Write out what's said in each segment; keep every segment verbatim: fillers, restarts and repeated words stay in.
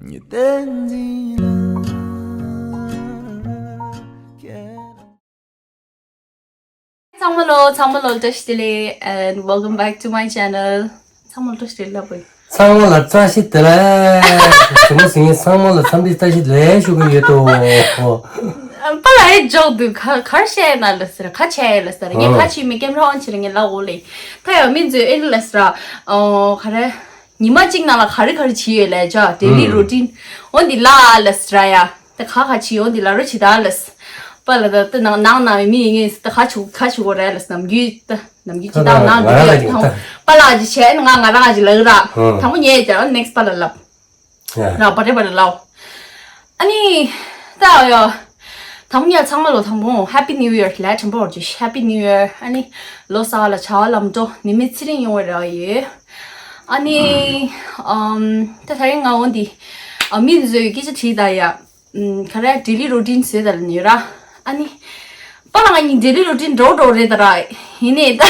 བསྟན་འཛིན་ལགས། ཚང་མ་ལོ་ཚང་མ་ལོ་བཀྲ་ཤིས་བདེ་ལེགས། And welcome back to my channel. ཚང་མ་ལོ་བཀྲ་ཤིས་བདེ་ལེགས་ལབ་དགོས། ཚང་མ་ལ་བཀྲ་ཤིས་བདེ་ལེགས། གཟིགས་མོ་གཟིགས་མཁན་ཚང་མ་ལ་འཚམས་འདྲི་བཀྲ་ཤིས་བདེ་ལེགས་ཞུ་གི་ཡོད་དོ། པ་ལ་ཨེ་འཇོག་འདུག་ག་གར་བཤད་ན་ལ་ཟེར། ག་བྱས་ལ་ཟེར། ངས་ག་བྱས་མི་ཀེམ་ར་ཨོན་བྱེད་ངས་ལ་འོ་ལེ། ད་ཡང་མི་ཚོས་ཨེ་ལ་ཟེར། ཨོ་ག་རེ། ཉི་མ་གཅིག་ནང་ལ་ག་རེ་ག་རེ་བྱས་ཡོད་ལས་ཇ་daily routine། འོ་འདི་ལ་ལ་ཟེར་ཡ། ད་ག་ག་བྱས་འོ་འདི་ལ་རོ་བྱེད་ད་ལ་ཟེར། པ་ལ་ད་ད་ནང་ནང་ན་མི་ཡིན་ངེས་ད་ག་བྱུག་ག་བྱུག་གོ་རེད་ལ་ཟེར། ནམ་རྒྱུན་ད་ནམ་རྒྱུན་ཇི་ལྟར་ནང་འདུག་ཡ་ཐང་པ་ལ་ཇི་བྱས་ང་ང་རང་ཇི་ལ་ར། དང་པོ་ཉལ་ཇ་next་པ་ལ་ལབ། ར་པ་རེ་པ་རེ་ལའོ། ཨ་ནི། ད་ཡ། དང་པོ་ཉལ་ཚང་མ་ལོ་དང་པོ་Happy New Year་ལ་དྲན་པོ་ཇི་Happy New Year། ཨ་ནི། ལོ་གསར་ལ་བྱ་བ་ལམ་འགྲོ་ནི་མི་ཚེ་རིང་ཡོང་བའི་རེ་བ་ཡོད། ཨ་ནི། ཨམ། ད་ད་རིང་ང་འོ་འདི། ཨ་མི་ཚོས་སྐད་ཆ་དྲིས་ད་ཡ། ཨམ། ག་རེ་daily routine་བཟོས་ད་ལ་ནི་ཡོད་ར། ཨ་ནི། པ་ལ་ང་གཉིས་daily routine་འགྲོ་འགྲོ་རེད་ད་ར། ཡིན་ནའི་ད།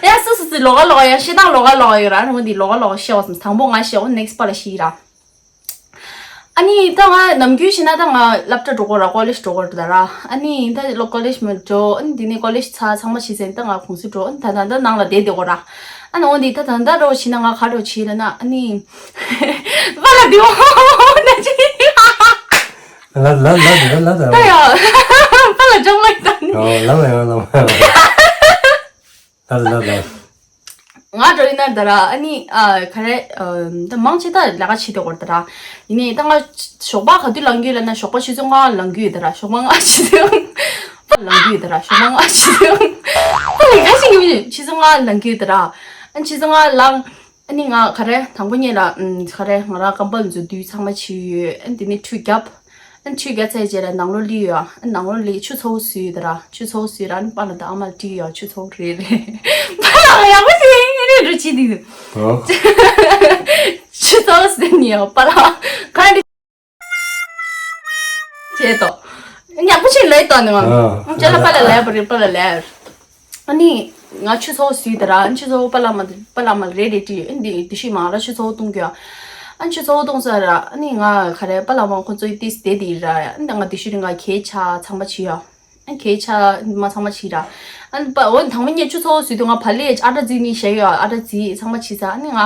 ཡ་སུ་སུ་སུ་ལོག་ག་ལོག་ཡ་ཤེས་སྟངས་ལོག་ག་ལོག་ཡོད་ར། ཨ་ནི་འོ་འདི་ལོག་ག་ལོག་ཤེས་བ་སམ་དང་པོ་ང་ཤེས་འོ་next་པ་ལ་ཤེས་ར། ཨ་ནི་ད་ང་ནམ་རྒྱུན་བྱས་ན་ད་ང་སློབ་གྲྭ་འགྲོ་གོ་ར་ཀོ་ལེཇ་འགྲོ་གོ་ར་ད་ར། ཨ་ནི་ད་ལོ་ཀོ་ལེཇ་མ་འགྲོ། ཨ་ནི་དེ་ནས་ཀོ་ལེཇ་ཚ་ཚང་མ་བྱས་ཟིན་ད་ང་གུང་སེང་འགྲོ། ཨ་ནི་ད་ད་ད་ནང་ལ་བསྡད་བསྡད་གོ་ར། ཨ་ནི་འོ་འདི་ད་ད་ད་འགྲོ་བྱས་ན་ང་ག་འགྲོ་བྱས་ལ་ན་ཨ་ནི། པ་ལ་འདི་འོ་ན་ཅི། ལ་ལ་ལ་ལ་ལ་ལ། ད་ཡ། པ་ལ་ཅོག་ལ་ད་ནི། ཨོ་ལ་ལ་ཡ་ལ་ལ། ལ་ལ་ལ། ང་འགྲོ་ཡིན་ན་ད་ར་ཨ་ནི་ཨ་ག་རེ་ཨ་ད་མང་ཆེ་ད་ལས་ཀ་བྱེད་དེ་གོ་ད་ར། ཡིན་ནའི་ད་ང་ཞོགས་པ་ག་དུས་ལངས་རྒྱུ་ལ་ན་ཞོགས་པ་ཆུ་ཚོད་ལྔ་ལངས་རྒྱུ་ཡོད་ད་ར། ཞོགས་པ་ལྔ་ཆུ་ཚོད་ལངས་རྒྱུ་ཡོད་ད་ར། ཞོགས་པ་ལྔ་ཆུ་ཚོད་ད་ལས་ཀ་བྱེད་ཀྱི་མི་ཆུ་ཚོད་ལྔ་ལངས་རྒྱུ་ཡོད་ད་ར། ཨ་ཆུ་ཚོད་ལྔ་ལངས། ཨ་ནི་ང་ག་རེ་དང་པོ་ཉིད་ལ་ཨམ་ག་རེ་ང་རང་ཀམ་པལ་ཚོ་དུས་ཚང་མ་བྱས་ཡོད། ཨ་ནི་དེ་ནས་ཁྲུས་བརྒྱབ། ཨ་ནི་ཁྲུས་བརྒྱབ་ཚར་རྗེས་ལ་ནང་ལོགས་སླེབས་ཡོད། ཨ་ནི་ནང་ལོགས་སླེབས་ཆུ་ཚ་བོ་བཟོས་ཡོད་ད་ར། ཆུ་ཚ་བོ་བཟོས་ར་ཨ་ནི་པཱ་ལགས་དང་ཨ་མ་ལ་དྲིས་ཡོད། ཆུ་ཚ་བོ་རེད་རེད། པཱ་ལགས་ཡག་པོ་ཞིག་ཡིན་རེད་འགྲོ་བྱེད་དུས། ཨོ། ཆུ་ཚ་བོ་བཟོས་ནི་ཡོད་པཱ་ལགས་ག་རེ། བྱས་ཏོ། ཉག་པོ་ཆེ་ལས་ཏོ་ནི་ང་། ཨ། ཅ་ལག་པཱ་ལགས་ལས་པ་རེད་པཱ་ལགས་ལས། ཨ་ནི། ང་ཆུ་ཚ་བོ་བཟོས་ད་ར། ཨ་ཆུ་ཚ་བོ་པཱ་ལགས་མ་པཱ་ལགས་མ་རེད་རེད་དྲིས། ཨ་འདི་འདི་ཤི་མ་ར་ཆུ་ཚ་བོ་བཏུང་གི་ཨ། ཨ་ཆུ་ཚ་བོ་བཏུང་ས་ར། ཨ་ནི་ང་ག་རེ་པཱ་ལགས་མ་ཁོ་ཚོའི་ཏིས་དེ་དེ་ར། ཨ་ནི་ང་འདི་ཤི་རི་ང་གས་ཆ་ཚང་མ་བྱི་ཡ། ཨ་གས་ཆ་མ་ཚང་མ་བྱི་ར། ཨ་ནི་པ་འོ་དང་མ་ཉེ་ཆུ་ཚ་བོ་བཟོས་དུས་ང་བ་ལས་ཨ་ཏྲ་རྫི་ནི་བྱས་ཡ་ཨ་ཏྲ་རྫི་ཚང་མ་བྱི་ས། ཨ་ནི་ང་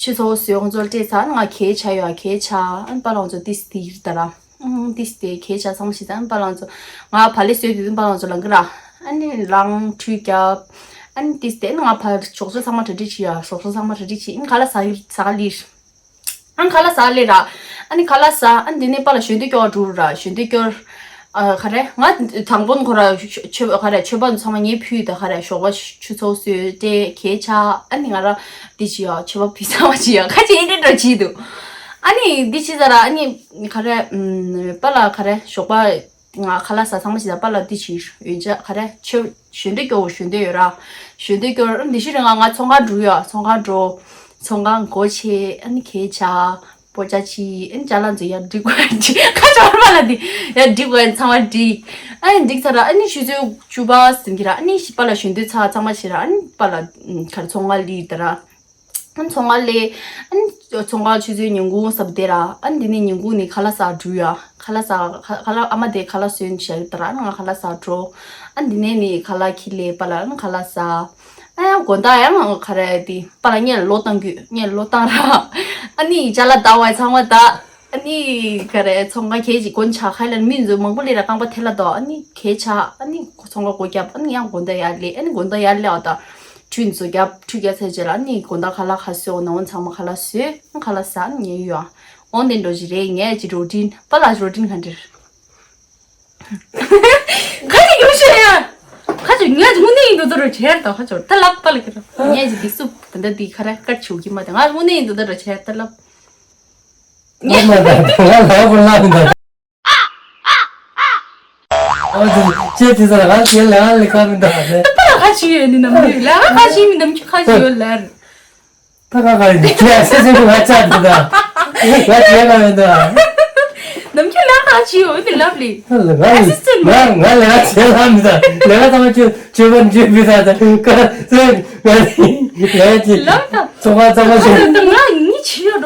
ཆུ་ཚ་བོ་བཟོས་ཁོ་ཚོ་སྤྲད་ས། ཨ་ནི་ང་གས་ཆ་ཡ་གས་ཆ། ཨ་ནི་པཱ་ལགས་ཁོ་ཚོ་ཏིས་དེ་ར་ད་ར། ཨང་། ཏིས་དེ་གས་ཆ་ཚང་མ་ཞིག་ཙམ་པཱ་ལགས་ཚོ། ང་བ་ལི་སོད་དུས་པཱ་ལགས་ཚོ་ལང་གི་ར། ཨ་ནི་ལང་ཁྲུས་རྒྱབ། ཨ་ནི་ཏིས་དེ་ནི་ང་ཕར་ཞོགས་ཇ་ཚང་མ་གྲ་སྒྲིག་བྱས་ཡ། ཞོགས་ཇ་ཚང་མ་གྲ་སྒྲིག་བྱས། ཨ་ནི་ཁ་ལག་ཟ་ཡི་ཟ་ག་ལིར། ཨ་ནི་ཁ་ལག་ཟ་ལེ་ར། ཨ་ནི་ཁ་ལག་ཟ། ཨ་ནི་དེ་ནས་པཱ་ལགས་ཞོན་དུས་སྐྱོར་འགྲོ་ར། ཞོན་དུས་སྐྱོར། ཨ་ག་རེ་ང་དང་པོ་ཁོ་ར་ཆོས་ག་རེ་ཆོས་པ་ཚང་མ་ངས་ཕུལ་ད་ག་རེ་ཞོགས་པ་ཆུ་ཚོད་བཟོས་ཏེ་གས་ཆ། ཨ་ནི་ང་ར་འདི་བྱས་ཡ་ཆོས་པ་ཕུལ་ཚང་མ་བྱས་ཡ་ཁ་ཆེ་ཨེ་འདྲ་འདྲ་བྱས་འདུག་ཨ་ནི་འདི་བྱས་ས་ར་ཨ་ནི་ག་རེ་པཱ་ལགས་ག་རེ་ཞོགས་པ། ང་ཁ་ལག་ཟ་ཚང་མ་ཞིག་ད་པཱ་ལགས་འདི་བྱས་ཡོན་ཆབ་ག་རེ་ཆོས་ཞོན་དུས་སྐྱོར་ཞོན་དུས་ཡོད་ར། ཞོན་དུས་སྐྱོར་འདི་ཤི་རེ་ང་ང་ཚོང་ཁང་འགྲོ་ཡ། ཚོང་ཁང་འགྲོ། ཚོང་ཁང་སྒོ་ཕྱེ། ཨ་ནི་གས་ཆ། པོ་ཅ་ཆི། ཨ་ནི་ཅ་ལག་ཚོ་ཡར་སྒྲིག་དགོས་ཁ་ཆོར་པཱ་ལགས་འདི་ཡར་སྒྲིག་དགོས་ཚང་མ་སྒྲིག་ཨ་ནི་འགྲིག་ཚར་ར། ཨ་ནི་ཆུ་ཚོད་བཅུ་པ་ཟིན་གྱི་ར། ཨ་ནི་པཱ་ལགས་ཞོན་དུས་ཚ་ཚང་མ་བྱས་ར། ཨ་ནི་པཱ་ལགས་ག་རེ་ཚོང་ཁང་སླེབས་ད་ར། ཨ་ནི་ཚོང་ཁང་སླེབས། ཨ་ནི་ཚོང་ཁང་ཆུ་ཚོད་ཉིན་གུང་ཟ་བསྡད་ར། ཨ་ནི་དེ་ནས་ཉིན་གུང་ནས་ཁ་ལག་ཟ་འགྲོ་ཡ། ཁ་ལག་ཟ་ཁ་ཁ་ལག་ཨ་མ་དེ་ཁ་ལག་བཟོས་ནས་བཞག་ཡོད་ད་ར། ཨ་ནི་ང་ཁ་ལག་ཟ་འགྲོ། ཨ་ནི་དེ་ནས་ནི་ཁ་ལག་ཁྱེར་སླེབས་པཱ་ལགས། ཨ་ནི་ཁ་ལག་ཟ། ཨ་ཡང་དགོང་དག་ཡང་ཁ་ར་དེ་པཱ་ལགས་ངས་ལོ་བཏང་རྒྱུ་ངས་ལོ་བཏང་ར། ཨ་ནི་ཅ་ལག་ད་བ་ཚང་མ་ད། ཨ་ནི་ག་རེ་ཚོང་ཁང་གས་ཅིག་སྒོ་ཕྱེ་ཁ་ལ་མི་ཚོ་མང་པོ་སླེབས་ར། རྐང་པ་ཐལ་ལ་དོ། ཨ་ནི་གས་ཆ། ཨ་ནི་ཚོང་ཁང་སྒོ་བརྒྱབ། ཨ་ནི་ཡང་དགོང་དག་ཡར་སླེབས། ཨ་ནི་དགོང་དག་ཡར་སླེབས་ཨ་ད་ཁྲུས་ཚོ་བརྒྱབ། ཁྲུས་བརྒྱབ་ཚར་རྗེས་ལ་ཨ་ནི་དགོང་དག་ཁ་ལག་ཁ་སོས་ནང་ཚང་མ་ཁ་ལག་སོས། ཨ་ཁ་ལག་ཟ། ཨ་ནི་ཉལ་ཡོད། འོ་དེ་འགྲོ་ཞིག་རེད་ངས་ཀྱི་རོ་ཊིན། པཱ་ལགས་རོ་ཊིན་ག་འདྲ་རེད། ཁ་ཅིག་ཡོང་ཤེས་ཡ། ཁ་ཅིག་ངས་དངོས་གནས་ཡིན་འདུག་ད་རོ་བྱས་ད་ཁ་ཅིག་ད་ལབ་པཱ་ལགས་ཀྱི་རོ། ངས་ཀྱི་འདི་སུ་ད་ལྟ་འདི་ཁ་ར་སྐར་ཆུ་གི་མ་དེ་ང་དངོས་གནས་ཡིན་འདུག་ད་རོ་བྱས་ད་ལབ། ང་ལ་ལབ་པ་ལབ་མི་འདུག་ཨ་ཙི་ཅེ་ཙི་ཟེར་ང་ཞེ་ལ་ལ་ཁ་མི་འདུག་ཨ་ནི། ད་ལ་ཁ་ཅིག་ཡོད་ནི་ནམ་རྒྱུན་ལ་ཁ་ཅིག་མི་ནམ་རྒྱུན་ཁ་ཅིག་ཡོད་ལར། ད་ག་ག་ཡིན་ཁྱེད་སེ་སེ་ང་ཆ་འདི་ད་ང་ཆེ་ག་མི་འདུག་ཨ། ནམ་རྒྱུན་ལ་ཁ་ཅིག་ཡོད་ནི་ལབ་ལི། ང་ང་ལ་ཆེ་ལ་མི་འདུག་ལ་ད་ང་ཆེ་ཆེ་བ་འཇུ་མི་འདུག་ད་ག་ཚེ་ང་ང་ཆེ་ལབ་ད། ཚོ་བ་ཚོ་བ་ཆེ། ང་ཉི་ཆི་ཡོད་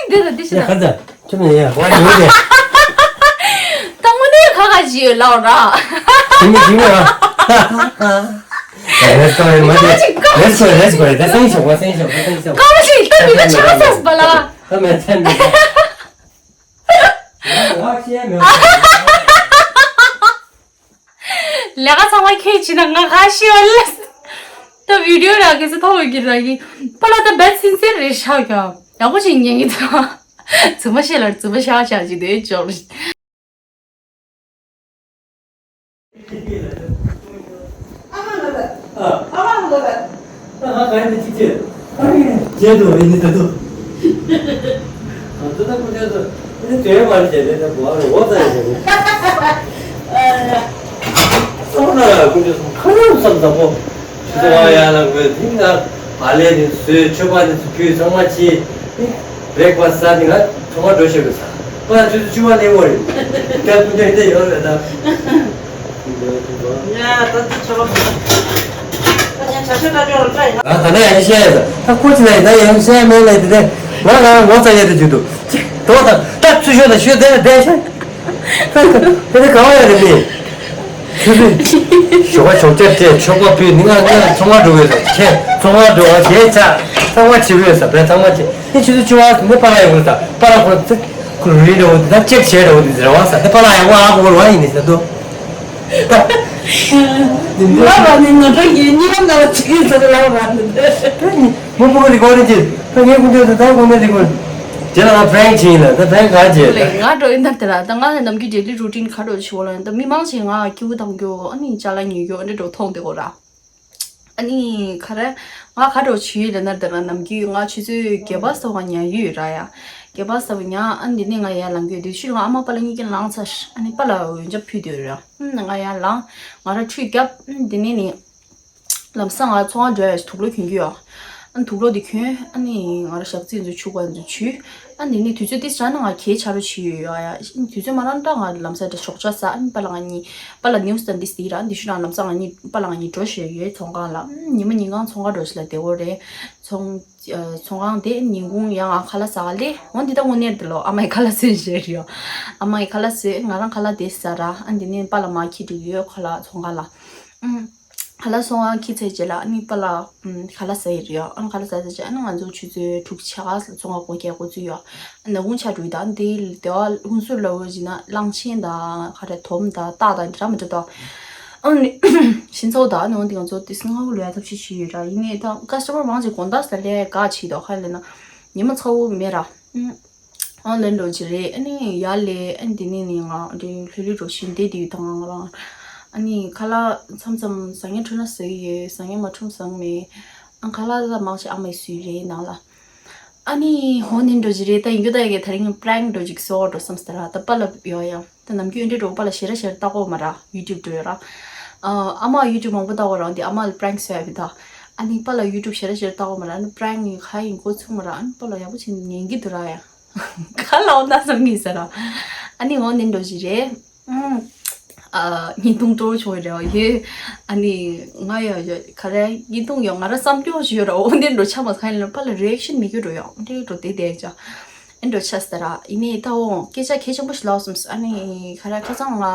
ཅིག་འདི་དང་འདི་ཞིག་ཡ་ཁ་ཚ། ཁྱོད་མེད་ཡ་ཝ་ཉོས་ཏེ། ད་དངོས་གནས་ཁ་ཁ་ཅིག་ཡོད་ལབ་ར། ཞིམ་མི་ཞིམ་མི་ཨ། རེས་ཀོ་རེས་མ་ཁ་ཁ་ཅིག་ཀ་རེས་ཀོ་རེས་ཀོ་རེས་ད་སེང་ཞོག་པ་སེང་ཞོག་པ་སེང་ཞོག་པ། ཀ་མ་ཞིག་ད་མི་ད་ཆ་ཚ་སི་པ་ལ། ད་མེད་ཚན་མེད། ཝ་ཤེ་མེད། ལས་ཀ་ཚང་མ་ཁྱེད་བྱེད་ན་ང་ག་ཤི་བ་ལས། ད་བི་ཌིའོ་རག་གི་སུ་ཐོག་གི་རག་གི་པ་ལ་ད་བེད་སིན་སེར་རེད་ཤག་ཀྱང་ཡག་པོ་ཅིག་ཉན་གི་ད། ཙུ་མ་ཤེས་ལ་ཙུ་མ་ཤག་ཤག་ཅིག་དེ་ཅོག་རེད། ད་ང་ག་ཡིན་ན་གཅིག་བྱེད། ཨ་ནི་བྱེད་དོ་ཡིན་ནི་ད་དོ། ང་ཚོ་ད་ཀུ་ཅག་ཚོ་ཨ་ནི་དོན་མ་རེད་བྱས་ནས་ད་བུ་ཨ་རེ་འོ་ཙ་ཡིན་བྱས་ནས། སོང་ན་ཀུ་ཅག་ཚོ་ཁ་རུ་བསམ་ཚ་པོ། ཆུ་ཚོད་ཡར་ལ་དགོས་དེ་ང་བ་ལས་ནས་བཟོས་མཆོད་པ་ནས་བརྒྱུད་ཚང་མ་བྱས། བྷི་རེག་ཕ་སི་ཟ་ནི་ང་ཚང་མ་འགྲོ་ཤེས་དགོས་ས། པ་ཆུ་ཚོད་བཅུ་པ་སླེབས་པ་རེད། ད་སྐུ་མདུན་དེ་ཡོད་རེད་ད། ང་ད་ལྟ་ཆོག་ད་ངས་བྱ་ཤོད་ལྟ་ཅོག་ལ་ལྟ་ཡིན། ང་ད་ལྟ་ཡང་བཤད་ཡ་ད་ད་ཁོ་ཅི་ལ་ཡིན་ད་ཡང་བཤད་མེད་ལ་དེ་དེ་ང་ང་ངོ་ཚ་ཡ་དེ་བརྗོད་འདུག་ཅིག་དོ་ད་ད་ཚུར་ཤོད་ད་ཤོད་དེ་ལ་བསྡད་ཤག་ད་ད་དེ་དེ་ག་བ་ཡ་རེད་མི། ཆུ་ཚོད་ཞོགས་པ་ཞོགས་ཇ་སྤྲད་མཆོད་པ་ཕུལ་ནི་ང་ང་ཚོང་པ་འགྲོ་གི་ཡོད་ས་ཁྱེད་ཚོང་པ་འགྲོ་བ་དེ་ཆ་ཚང་མ་བྱེད་གི་ཡོད་ས་བས་ཚང་མ་བྱེད་ནི་ཆུ་ཚོད་བཅུ་པ་ནི་པ་ལ་ཡོད་གི་ཡོད་ས་པ་ལ་ཁོ་ཚེ་ཁོ་རི་འགྲོ་བ་དེ་ད་ཅེབ་བྱས་འགྲོ་བ་དེ་ཟེར་བ་ས་དེ་པ་ལ་ཡོད་བ་ཨ་གོ་བ་ཡིན་ནི་ས་དོ། ད་ང་རང་ནི་ང་རང་གི་གཉིས་པ་ན་བ་ཚིག་ཡོད་ས་ལ་བ་ནི་ད་ནི་མོ་མོ་རི་གོ་རི་ཅེ་ད་ངའི་ཀུན་ཏེ་ད་ད་ཀུན་ཏེ་རི་གོ་རི་ཅེ་ལ་ང་པྲེང་ཆིན་ལ་ད་པྲེང་ག་ཅེ་ད། ང་འགྲོ་ཡིན་ད་དེ་ལ་ད་ང་ནམ་རྒྱུན་ཌེ་ལི་རུ་ཊིན་ག་འགྲོ་ཆེ་བ་ལ་ད་མི་མང་ཆེ་ང་ཁྱེའུ་དང་རྒྱུ་ཨ་ནི་ཅ་ལག་ཉོ་རྒྱུ་ཨ་འདྲ་འགྲོ་མཐོང་དེ་གོ་ར། ཨ་ནི་ག་རེ། ང་ག་འགྲོ་བྱེད་ཡོད་ལབ་ན་དེ་ར་ནམ་རྒྱུན་ང་ཆུ་ཚོད་བརྒྱད་པ་ཙམ་པ་ཉལ་ཡོད་ར་ཡ། བརྒྱད་པ་ཙམ་པ་ཉལ་ཨ་ནི་དེ་ནས་ང་ཡར་ལངས་གི་ཡོད་དུས་ཕྱིར་ང་ཨ་མ་པ་ལ་གཉིས་ཀྱི་ལངས་ཚར་ཨ་ནི་པ་ལ་འོན་ཅག་ཕུལ་དུས་ར་ཨ་ནི་ང་ཡར་ལངས་ང་ར་ཁྲུས་བརྒྱབ་ཨ་ནི་དེ་ནས་ནི། ལམ་སང་ང་ཚོང་ཁང་འགྲོ་ཡ་དུག་ལོག་གྱོན་གྱི་ཡོད། ཨ་ནི་དུག་ལོག་དེ་གྱོན། ཨ་ནི་ང་རང་ཞག་རྩི་ཚོ་ཆུ་བ་ཚོ་བྱུས། ཨ་ནི་ནི་དུས་ཚོད་དེ་ཆ་ན་ང་གས་ཆ་རོ་བྱས་ཡོད་ཡ། ཡ་དུས་ཚོད་མ་རང་འདྲ་ང་ལམ་སང་འདྲ་ཞོགས་ཇ་ཟ། ཨ་ནི་པཱ་ལགས་ང་གཉིས་པཱ་ལགས་ནིའུ་སི་དང་འདི་སི་དེ་ར། ཨ་ནི་དེ་ཤུ་ན་ལམ་སང་ང་གཉིས་པཱ་ལགས་ང་གཉིས་འགྲོ་བཞིན་ཡོད་ཚོང་ཁང་ལ། ཨ་ཉི་མ་ཉིན་གང་ཚོང་ཁང་འགྲོ་བཞིན་ལ་བདེ་བོ་རེད། ཚོང་ཚོང་ཁང་དེ་ཉིན་གུང་ཡང་ང་ཁ་ལག་ཟ་ག་སླེབས། འོ་འདི་ད་དངོས་གནས་དེ་ལོ་ཨ་མའི་ཁ་ལག་བཟོས་བཞག་རེད་ཡོ། ཨ་མའི་ཁ་ལག་བཟོས། ང་རང་ཁ་ལག་དེ་ཟ་ར། ཨ་འདི་ནས་པཱ་ལགས་མར་འཁྱེར་འགྲོ་གི་ཡོད་ཁ་ལག་ཚོང་ཁང་ལ། ཨུམ། ཁ་ལག་ཚོང་ཁང་འཁྱེར་ཚར་རྗེས་ལ་ཨ་ནི་པཱ་ལགས་ཨུམ་ཁ་ལག་ཟ་ཡི་རེད་ཡོ། ཨ་ནི་ཁ་ལག་ཟ་ཚར་རྗེས་ཨ་ནི་ང་ཚོ་ཆུ་ཚོད་དྲུག་ཕྱེད་ཀ་ཚོང་ཁང་སྒོ་རྒྱག་འགོ་བཙུགས་ཡོ། ཨ་ནི་ཉིན་གུང་ཆ་དྲུག་དང་དེ་ལ་སྡེ་བ་ཧུན་སུར་ལ་འོ་ཅི་ན་གླང་ཆེན་དང་ཁ་རེ་དོམ་དང་སྟག་དང་འདྲ་མི་འདྲ་དང་། ཨ་ནི་ཤིང་ཚོགས་དང་ཨ་ནི་འོན་ཏེ་ང་ཚོ་དེ་སྔ་པོ་ལོས་ཡ་ཐབས་ཤེས་བྱས་ཡོད་ར། ཡིན་ནའི་ད་ཀ་སི་ཊ་མར་མང་ཆེ་དགོང་དག་ས་ལས་དགའ་བྱས་དོ། ཁ་ལས་ན་ཉི་མ་ཚ་བོ་མེད་ར། ཨ་ལན་འགྲོ་གི་རེད། ཨ་ནི་ཡར་ལས་ཨ་ནི་དེ་ནས་ནི་ང་འདི་ལྷོད་ལྷོད་འགྲོ་བཞིན་བསྡད་དེ་ཡོད་དང་ང་རང་། ཨ་ནི་ཁ་ལག་མཚམས་མཚམས་ཟ་ངེ་འཕྲོ་ན་ཟ་གི་ཡོད། ཟ་ངེ་མ་འཕྲོ་ན་ཟ་གི་མེད། ཨ་ཁ་ལག་ད་མང་ཆེ་ཨ་མས་བཟོས་རེད་ནང་ལ། ཨ་ནི་ཧོ་ནིན་འགྲོ་གི་རེད། ད་ཡིན་རྒྱུ་ད་ཡ་གི་ད་རིང་པྲེང་འགྲོ་གི་བཟོ་འགྲོ་བསམ་སྟེ་ར། ད་པཱ་ལགས་ཡོ་ཡ། ད་ནམ་རྒྱུན་འདྲ་འགྲོ་པཱ་ལགས་ཞེ་ར་ཞེ་ར་ལྟ་གོ་མ་ར་ཡུ་ཊུབ་འགྲོ་ཡོད་ར། ཨ་ཨ་མ་ཡུ་ཊུབ་མང་པོ་ལྟ་གོ་ར། འདི་ཨ་མ་ལ་པྲེང་བཟོ་ཡ་བི་ད། ཨ་ནི་པཱ་ལགས་ཡུ་ཊུབ་ཞེ་ར་ཞེ་ར་ལྟ་གོ་མ་ར། ཨ་ནི་པྲེང་ཡིན་ག་ཡིན་གོ་ཚུགས་མ་ར། ཨ་ནི་པཱ་ལགས་ཡག་པོ་བྱས་ནས་ཉན་གི་འདུག་ར་ཡ། ག་ལ་འོ་ན་བསམ་གི་ཟེར་ར། ཨ་ནི་འོ་ནི་འགྲོ་གི་རེད། ཨུམ། ཨ་བརྙན་ཐུང་སྤྲོ་བོ་བྱུང་བའི་རེ་བ་ཡོད། ཨ་ནི་ང་ཡ་ཡ་ག་རེ་བརྙན་ཐུང་ཡ་ང་ར་བསམ་སྐྱོ་ཞིག་ཡོད་ར། འོ་འདི་འགྲོ་ཆ་མ་ཁ་ཡིན་ལ་པཱ་ལགས་རི་ཨེག་ཤན་མི་དགོས་འགྲོ་ཡ། འདི་འགྲོ་དེ་དེ་ཅག་ཨེ་འགྲོ་ཆ་སྟེ་ར། ཡིན་ནའི་ད་འོང་སྐད་ཆ་གལ་ཆེན་པོ་ཞིག་ལབ་སོང་། ཨ་ནི་ག་རེ་ཁ་སང་ང་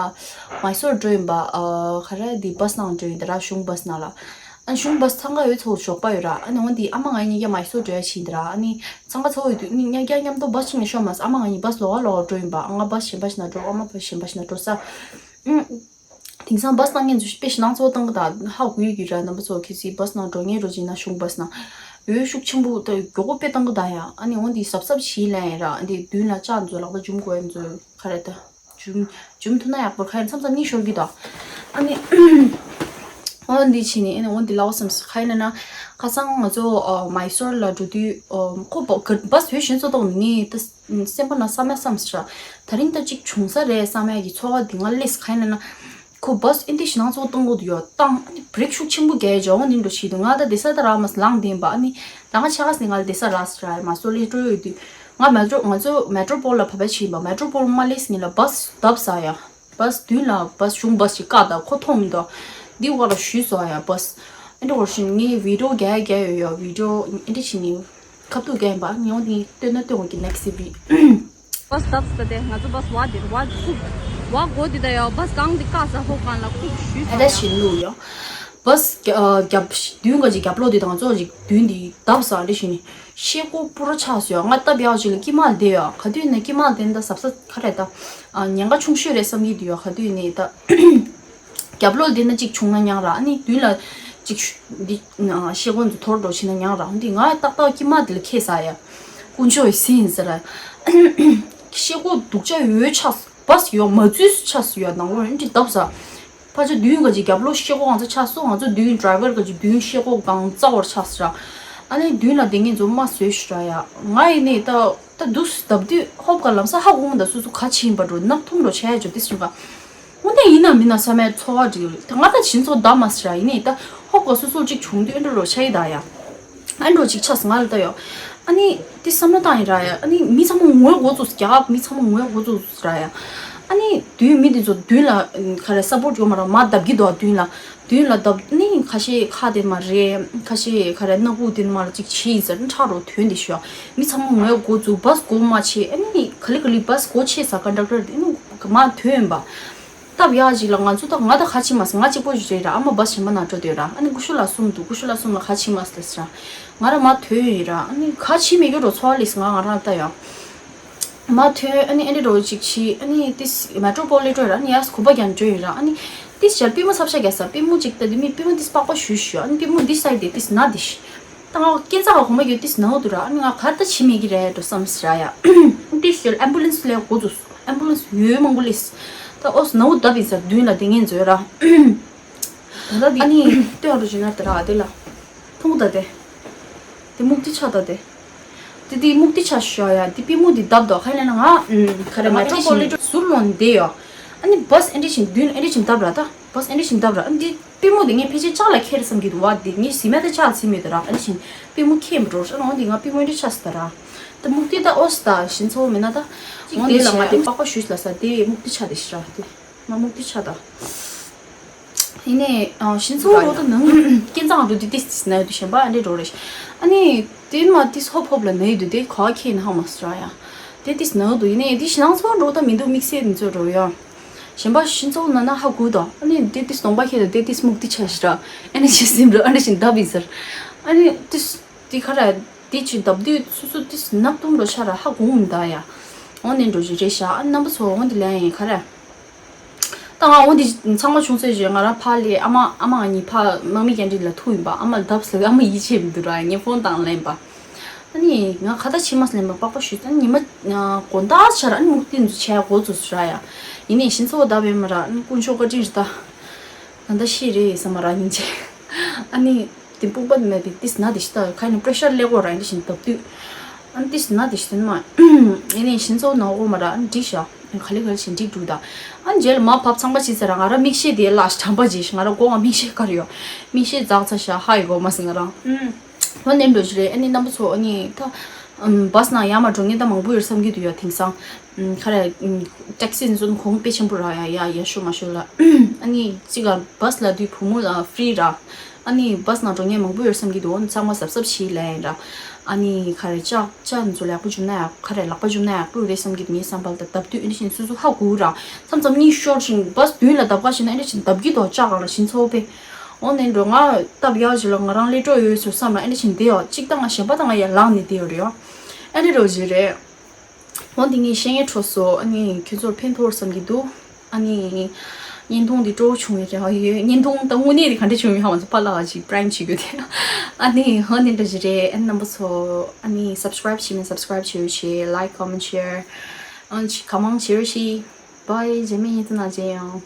མའི་སོར་འགྲོ་ཡིན་པ། ཨ་ག་རེ་འདི་བྷ་སི་ནང་འགྲོ་ཡིན་ད་ར། གཞུང་བྷ་སི་ནང་ལ། ཨ་གཞུང་བྷ་སི་འཚང་ཁ་ཡོད་ཚོ་ཞོགས་པ་ཡོད་ར། ཨ་ནི་འོ་འདི་ཨ་མ་ང་གཉིས་ཀ་མའི་སོར་འགྲོ་ཡ་ཕྱིན་ད་ར། ཨ་ནི་འཚང་ཁ་ཚ་བོ་ཡོད་དུས་ཨ་ནི་ཉག་རྐྱང་མཉམ་དུ་བྷ་སི་ཕྱིན་ནས་ཤོར་མ་སོང་། ཨ་མ་ང་གཉིས་བྷ་སི་ལོགས་ཀ་ལོགས་ཀ་འགྲོ་ཡིན་པ། ང་བྷ་སི་གཞན་པ་ཞིག་ན་འགྲོ། ཨ་མ་བྷ་སི་གཞན་པ་ཞིག་ན་འགྲོ་ས། ཨུམ། དེང་སང་བྷ་སི་ནང་ཉན་ཚོ་དཔེ་ཞེད་སྣང་ཚ་བོ་བཏང་གི་ད་ཧ་གོ་ཡོད་ཀྱི་ར། རྣམ་པ་ཚོ་གལ་སྲིད་བྷ་སི་ནང་འགྲོ་མཁན་འགྲོ་བྱས་ན་གཞུང་བྷ་སི་ནང་འོ་ཤུགས་ཆེན་པོ་ད་མགྱོགས་པོ་དཔེ་བཏང་གི་ད་ཡ། ཨ་ནི་འོ་འདི་གཟབ་གཟབ་བྱེད་ལན་ཡ་ར། ཨ་འདི་མདུན་ལ་ལྕགས་ཚོ་ལག་པ་འཇུམ་དགོས་ཡ་ཚོ་ག་རེ་ད་འཇུམ་འཇུམ་ཐུབ་ན་ཡག་པོ། ཁ་ཡ་མཚམས་མཚམས་གཉིད་ཤོར་གི་ད། ཨ་ནི་འོ་འདི་བྱས་ནས་ཨ་ནི་འོ་འདི་ལབ་བསམ་སོང་། ཁ་ཡ་ན་ན་ཁ་སང་ང་ཚོ་ཨ་མའི་སོར་ལ་འགྲོ་དུས་ཨ་ཁོ་བ་ག་བྷ་སི་བོད་གཞན་ཚོ་ཏོག་ནི་ད། སེམས་པ་ན་བསམ་ཡ་བསམ་ཟེར། ད་རིང་ད་ཅིག་བྱུང་ས་རེད་བསམ་ཡ་གི་ཚོར་བ་འདི་ང་སླེབས། ག་ཡིན་ན་ན་ཁོ་བྷ་སི་ཨེ་འདི་ཞེད་སྣང་ཚ་བོ་གཏོང་གི་འདུག་ཡོ། བཏང་ཨ་ནི་བྷི་རེག་ཤུགས་ཆེན་པོ་རྒྱག་ཡ་འོ་འདི་འགྲོ་བྱེད་འདུག་ང་ད་བསྡད་ས་ད་རག་མ་སོང་། ལངས་བསྡད་ཡིན་པ། ཨ་ནི་ད་ང་ཕྱེད་ཀ་ཙམ་ནས་ང་ལ་བསྡད་ས་རག་ཟེར་ར། མ་སོ་ལི་སྤྲོ་ཡོད་དུས་ང་མེ་ཊོ་ང་ཚོ་མེ་ཊོ་པོལ་ལ་བབས་པ་བྱས་ཡིན་པ། མེ་ཊོ་པོལ་མ་སླེབས་སྔོན་ལ་བྷ་སི་བརྡབས་ཟ་ཡ། བྷ་སི་མདུན་ལ་བྷ་སི་གཞུང་བྷ་སི་ཞིག་བཀག་ད་ཁོ་མཐོང་མི་འདུག་འདི་བར་ལ་ཞུས་སོང་ཡ་བྷ་སི། ཨེ་འདྲ་བར་ཞུས་ངས་བི་ཌི་ཡོ་རྒྱག་རྒྱག་ཡོད་ཡ། བི་ཌི་ཡོ་ཨེ་འདྲ་བྱས་ནས། ཁ་ཐུག་རྒྱག་ཡིན་པ། ཉོ་འདི་སྟོན་ན་སྟོན་འོང་གི་next week། བྷ་སི་བརྡབས་ད་དེ་ང་ཚོ་བྷ་སི་བ་དེར་བ་ཁུག་བ་གོ་དེ་ད་ཡ་བྷ་སི་གང་དེ་བཀག་ས་ཧོ་གང་ལ་ཁུག་ཞུས་ཨ་ད་ས་ཡ། ཞིག་ལུག་ཡོ། བྷ་སི་རྒྱབ་མདུན་ག་ཅིག་རྒྱབ་ལོགས་དེ་དང་ཚོ་ཅིག་མདུན་དེ་བརྡབས་ས་རེ་ཞིག་ནི་ཤེལ་སྒོ་སྤུ་ར་ཆགས་སོང་ཡ། ང་སྟབས་ཡག་ཅིག་ལ་དཀྱིལ་མ་ལ་བསྡད་ཡ། ག་དུས་ནས་དཀྱིལ་མ་ལ་བསྡད་ན་ད་གཟབ་གཟབ་ག་རེ་ད་ཉེན་ཁ་ཆུང་ཤོས་རེད་བསམ་གྱི་འདུག་ཡ། ག་དུས་ནས་ད། རྒྱབ་ལོགས་འདི་ན་གཅིག་བྱུང་ན་ཉང་ར། ཨ་ནི་མདུན་ལ་གཅིག་འདི་ཤེལ་སྒོ་འདི་འཐོར་འགྲོ་ཕྱིན་ན་ཉང་ར། འདི་ང་ཏག་ཏག་དཀྱིལ་མ་འདི་ལ་ཁེལ་ས་ཡ། དཀོན་མཆོག་གི་སེམས་ཟེར་ར། ཤེལ་སྒོ་སྡུག་ཅག་ཡོད་ཆགས་བས་ཡོད་མ་འཛུལ་ཆགས་སུ་ཡོད་ནང་ལོགས་འདི་བརྡབས་ས། ཕལ་ཆེར་མདུན་ག་ཅིག་རྒྱབ་ལོགས་ཤེལ་སྒོ་གང་ཚ་ཆགས་སོང་། ང་ཚོ་མདུན་ཌ་རའི་ཝར་ག་ཅིག་མདུན་ཤེལ་སྒོ་གང་ཚ་བར་ཆགས་ས་ར། ཨ་ནི་མདུན་ལ་བསྡད་མཁན་ཚོ་མ་བཟོས་ཤི་ར་ཡ། ང་ཡིན་ནི་ད་ད་འདུག་སེ་བརྡབ་དུས་ཧོབ་ག་ལམ་སང་ཧ་གོ་མ་ད་སོ་སོ་ག་ཕྱིན་པ་འགྲོ་ནག་ཐུམ་འགྲོ་ཆ་ཡ་འཇོག་དེ་སོང་ག་དངོས་གནས་ཡིན་ན་མིན་ན་བསམ་ཡའི་ཚོར་བ་འདྲ་ཡོད། ད་ང་ད་ཕྱིན་ཚོ་བདག་མ་ཟེར་ཡིན་ནའི་ད་ཧོབ་ག་སོ་སོར་ཅིག་བྱུང་དུས་ཨེ་འགྲོ་རོགས་ཆ་ཡི་ད་ཡ། ཨེ་འགྲོ་ཅིག་ཆགས་སོང་ང་ལ་ད་ཡོ། ཨ་ནི་དེ་བསམ་བློ་བཏང་ཡིན་ར་ཡ། ཨ་ནི་མི་ཚང་མ་ངོ་རྒོལ་ཚོ་རྒྱག་མི་ཚང་མ་ངོ་རྒོལ་ཚོ་ར་ཡ། ཨ་ནི་དུས་མི་དེ་ཚོ་མདུན་ལ་ག་རེ་སབ་པོར་ཡོད་མ་ར་མ་བརྡབ་ཀྱི་འདུག་མདུན་ལ་མདུན་ལ་བརྡབ་ནི་ཁ་ཤས་ཁ་དེ་མ་རེད། ཁ་ཤས་ག་རེ་སྣ་ཁུག་དེ་མ་ར་ཅིག་བྱས་ཡིན་ཟེར་ཁྲག་རོ་ཐོན་དེ་ཤོ། མི་ཚང་མ་ངོ་རྒོལ་ཚོ་བས་སྒོ་མ་ཕྱེ། ཨ་ནི་ག་ལེ་ག་ལེ་བས་སྒོ་ཕྱེ་ས་ཀོན་ཌག་ཊར་དེ་ནི་མ་ཐོན་ཡིན་པ། སྟབས་ཡག་ཅིག་ལ་ང་ཚོ་ད་ང་ད་ག་ཕྱིན་མ་སོང་། ང་གཅིག་པོ་ཞིག་རེད་ར། ཨ་མ་བས་གཞན་པ་ན་འགྲོ་འདོད་ར། ཨ་ནི་ཀུ་ཤུ་ལ་གསུམ་འདུག་ཀུ་ཤུ་ལ་གསུམ་ལ་ག་ཕྱིན་མ་སོང་ཟེར་ར། ང་ར་མ་ཐོན་ཡིན་ར། ཨ་ནི་ག་ཕྱིན་མེད་རྒྱུ་རོ་ཚོ་ལིས་ང་ང་ར་ལྟ་ཡོང་། མ་ཐོན། ཨ་ནི་ཨེ་འདྲ་རོ་ཅིག་ཕྱིན། ཨ་ནི་ཏིས་མེ་ཊོ་པོ་ལི་ཊན་ར། ཨ་ནི་ཡས་གོམ་པ་རྒྱག་འགྲོ་ཡིན་ར། ཨ་ནི་ཏིས་ཞར་པུས་མོ་ཚབ་ཤ་རྒྱག་ས་པུས་མོ་ཅིག་ད་དེ་མི་པུས་མོ་ཏིས་པགས་པ་ཞུ་ཞུ། ཨ་ནི་པུས་མོ་འདི་སའི་དེ་ཏིས་ན་དེ་ཤི། ད་ང་སྐྱེ་འཚར་གོམ་པ་རྒྱག་ཏིས་ན་འོ་དུ་ར། ཨ་ནི་ང་གར་ད་ཕྱིན་མེད་ཀྱི་རེད་འགྲོ་བསམ་ཟེར་ར་ཡ། ཏིས་ཞོལ་ཨེམ་བུ་ལེན་སི་ལས་འགོ་འཛུགས། ཨེམ་བུ་ལེན་སི་ཡོད་མང་པོ་ལེས། ད་ཨོ་སི་ན་འོ་ད་བི་ས་མདུན་ལ་དེ་ངན་འཛོལ་ར། ད་ལྟ་དེ་ཨ་ནི་ལྟོས་རོ་ཞུ་ན་དེ་ར་དེ་ལ། ཐུང་ད་དེ། དེ་མུག་ཏི་ཆ་ད་དེ། དེ་དེ་མུག་ཏི་ཆ་ཤོ་ཡ། དེ་པི་མུ་དེ་བརྡབ་དོ་ཁ་ལེ་ན་ང་ཁ་རེ་མ་ཁྲི་ཤིང་ཟུར་ལོན་དེ་ཡོ། ཨ་ནི་བས་ཨེ་འདྲི་ཤིང་མདུན་ཨེ་འདྲི་ཤིང་བརྡབ་ར་ད། ཨོ་ཨེ་འདྲ་བཞིན་བཏབ་ར། ཨ་འདི་པུས་མོ་དེ་ངས་ཕལ་ཆེར་ལྕགས་ལ་འཁྱེར་བསམ་གྱི་འདུག་བ། དེ་ངས་གཟིམ་མེད་ད་ལྕགས་ལ་གཟིམ་མེད་དུ་ར། ཨ་འདི་བཞིན་པུས་མོ་འཁྱེར་མི་འགྲོ་ར། ཨ་འོ་འདི་ང་པུས་མོ་འདྲ་ཆགས་སོང་ད་ར། ད་མུག་ཏི་ད་ཨོ་ད་ཞིན་ཚོ་མེད་ན་ད། འོ་འདི་ལ་ང་དེ་པགས་པ་ཞུས་ལ་ས་དེ་མུག་ཏི་ཆ་དེ་ཤི་ར་དེ། ང་མུག་ཏི་ཆ་ད། ཡིན་ནས་ཞིན་ཚོ་རོ་ད་ནང་སྐྱིན་ཚང་རོ་དེ་ཏིས་ཏིས་ན་ཡོད་དུ་ཞེན་པ་ཨ་འདྲེ་འགྲོ་རེ། ཨ་ནི་དེ་མ་ཏིས་ཧོབ་ཧོབ་ལ་ན་ཡོད་དུ་དེ་ག་ཁྱེད་ན་ཧ་མ་སི་ར་ཡ། དེ་ཏིས་ན་ཡོད་དུ་ཡིན་ནས་དེ་ཞིན་ཚོ་རོ་ད་མི་འདུག་དམིགས་བསལ་ནི་ཚོ་རོ་ཡ། ཞེན་པ་ཞིན་ཚོ་ན་ན་ཧ་གུ་ད། ཨ་ནི་དེ་ཏིས་སྟོང་པ་ཁྱེད་ད་དེ་ཏིས་མུག་ཏི་ཆ་ཤི་ར། ཨ་ནི་ཞི་སིམ་ར་ཨ་ནི་ཞིན་ད་བི་སར། ཨ་ནི་ཏིས་དེ་ཁ་ར་དེ་ཅི་འདབ་དུས་སུ་སུ་ཏིས་ནག་ཏུམ་རོ་ཤ་ར་ཧ་གུ་མི་ད་ཡ། འོ་ནས་འགྲོ་ཞིག་རེད་ཤག་ཨ་ནི་རྣམ་པ་ཚོ་འོ་འདི་ལན་ཡིན་ཁ་ར། ད་ང་འོ་འདི་ཚང་མ་བྱུང་ཚེ་རྗེས་ང་རང་ཕ་ལས་ཨ་མ་ཨ་མ་ང་གཉིས་ཕ་དམག་མི་རྒྱ་འདྲི་ལ་ཐུག་ཡིན་པ། ཨ་མ་ལ་བརྡབས་ཟེར་ཨ་མ་ཡིད་ཆེས་མི་འདུག་ར། ངས་ཕོན་བཏང་ལན་པ། ཨ་ནི་ང་ཁ་ད་ཕྱི་མ་ལན་པ་པགས་པ་ཞུས་ད་ཉི་མ་དགོང་དག་ཆ་ར་ཨ་ནི་མུག་ཏི་འཛུ་བྱས་འགོ་འཛུགས་སུ་ར་ཡ། ཡིན་ནས་ཞིན་ཚོ་བ་ད་བས་མ་ར་ཨ་ནི་དཀོན་མཆོག་བཀའ་དྲིན་རེད་ད། ད་ད་ཤི་རེད་ས་མ་ར་ཉིན་ཆེ། ཨ་ནི། དེ་དཔུང་པ་མེད་པའི་ཏིས་ན་དེ་ཤི་ད་ཁ་ནས་པྲེ་ཤར་ལེགས་པོ་ར་འདི་བཞིན་བཏབ་དུས། ཨ་ནི་ཏིས་ན་དེ་ཤི་དེ་མ། ཨེ་ནས་ཤིན་ཚོ་ནོ་གོ་མ་ར་ཨ་ནི་འགྲིག་ཤག་ཨ་ནི་ག་ལེ་ག་ལེ་བཞིན་འགྲིག་འགྲུག་ད། ཨ་ནི་རྗེས་ལ་མ་བབ་ཚང་པ་ཅི་ཚེ་ར་ང་ར་མིག་ཤེལ་དེ་ལ་དྲམ་པ་ཅི་ཤི་ང་ར་མགོ་ང་མིག་ཤེལ་དཀར་ཡོད། མིག་ཤེལ་འཛག་ཚ་ཤག་ཧ་ཡི་གོ་མ་སི་ང་རང་། ཨ་ནི་འགྲོ་ཞིག་རེད། ཨ་ནི་རྣམ་པ་ཚོ་ཨ་ནི་ད། བས་ནང་ཡར་མར་འགྲོ་མཁན་ད་མང་པོ་ཡོད་བསམ་གྱི་འདུག་ཡ་དེང་སང་། ཁ་ར། ཊེག་སི་ནི་ཚོ་གོང་དཔེ་ཆེན་པོ་ར་ཡ་ཡ་ཡ་ཤོ་མ་ཤོ་ལ། ཨ་ནི་གཅིག་ག་བས་ལ་དུས་བུ་མོ་ལ་ཧྥི་རི་ར། ཨ་ནི་བས་ནང་འགྲོ་མཁན་མང་པོ་ཡོད་བསམ་གྱི་འདུག་ཚང་མ་གཟབ་གཟབ་བྱེད་ལ་ཡིན་ར། ཨ་ནི་ཁ་ར་ལྕགས་ལྕགས་ནི་ཚོ་ལེགས་པོ་བྱུང་ན་ཡ་ཁ་ར་ལག་པ་བྱུང་ན་ཡག་པོ་རེད་བསམ་གྱི་འདུག་ངའི་བསམ་པ་ལ་ད་བརྡབ་དུས་ཨ་ནི་བཞིན་སུ་སུ་ཧ་གོ་ར། མཚམས་མཚམས་གཉིད་ཤོར་ཞིང་བས་མདུན་ལ་བརྡབ་ག་ཞིག་ན་ཨ་ནི་བཞིན་བརྡབ་གི་དོ་ལྕགས་ག་ལ་ཞིན་ཚོ་པས། འོ་ནས་འགྲོ་ང་སྟབས་ཡག་ཞིག་ལ་ང་རང་ལས་གྲོགས་ཡོད་ཟེར་བསམ་ལ་ཨ་ནི་བཞིན་དེ་ཡོ་གཅིག་ད་ང་གཞན་པ་ད་ང་ཡར་ལངས་ནས་བསྡད་ཡོད་རེད་ཡོ། ཨ་ནི་རོ་ཞིག་རེད། འོ་འདི་ངས་བཤད་ངས་འཕྲོ་སོ་ཨ་ནི་ཁྱོད་ཚོར་ཕན་ཐོགས་བསམ་གྱི་འདུག་ཨ་ནི་བརྙན་ཐུང་འདི་སྤྲོ་བོ་བྱུང་ཡོད་རེད། ཨ་ཡོད་བརྙན་ཐུང་ད་དངོས་གནས་དེ་ག་འདྲ་བྱུང་ཡོད་ཧ་མ་ཚོ་ཕ་ལ་ཅིག་པྲེང་བྱེད་དགོས་དེ། ཨ་ནི་འོ་འདི་འདྲ་ཞིག་རེད། ཨ་ནི་རྣམ་པ་ཚོ་ཨ་ནི་སབ་སི་ཀ་རེབ་བྱེད་མིན་སབ་སི་ཀ་རེབ་བྱེད་ཤེ། ལའིཀ་ཀོ་མེན་ཤེར། ཨ་ནི་ཁ་མང་བྱེད་ཤེ། བའི་རྗེས་མའི་བརྙན་ཐུང་ནང་མཇལ་ཡོང་།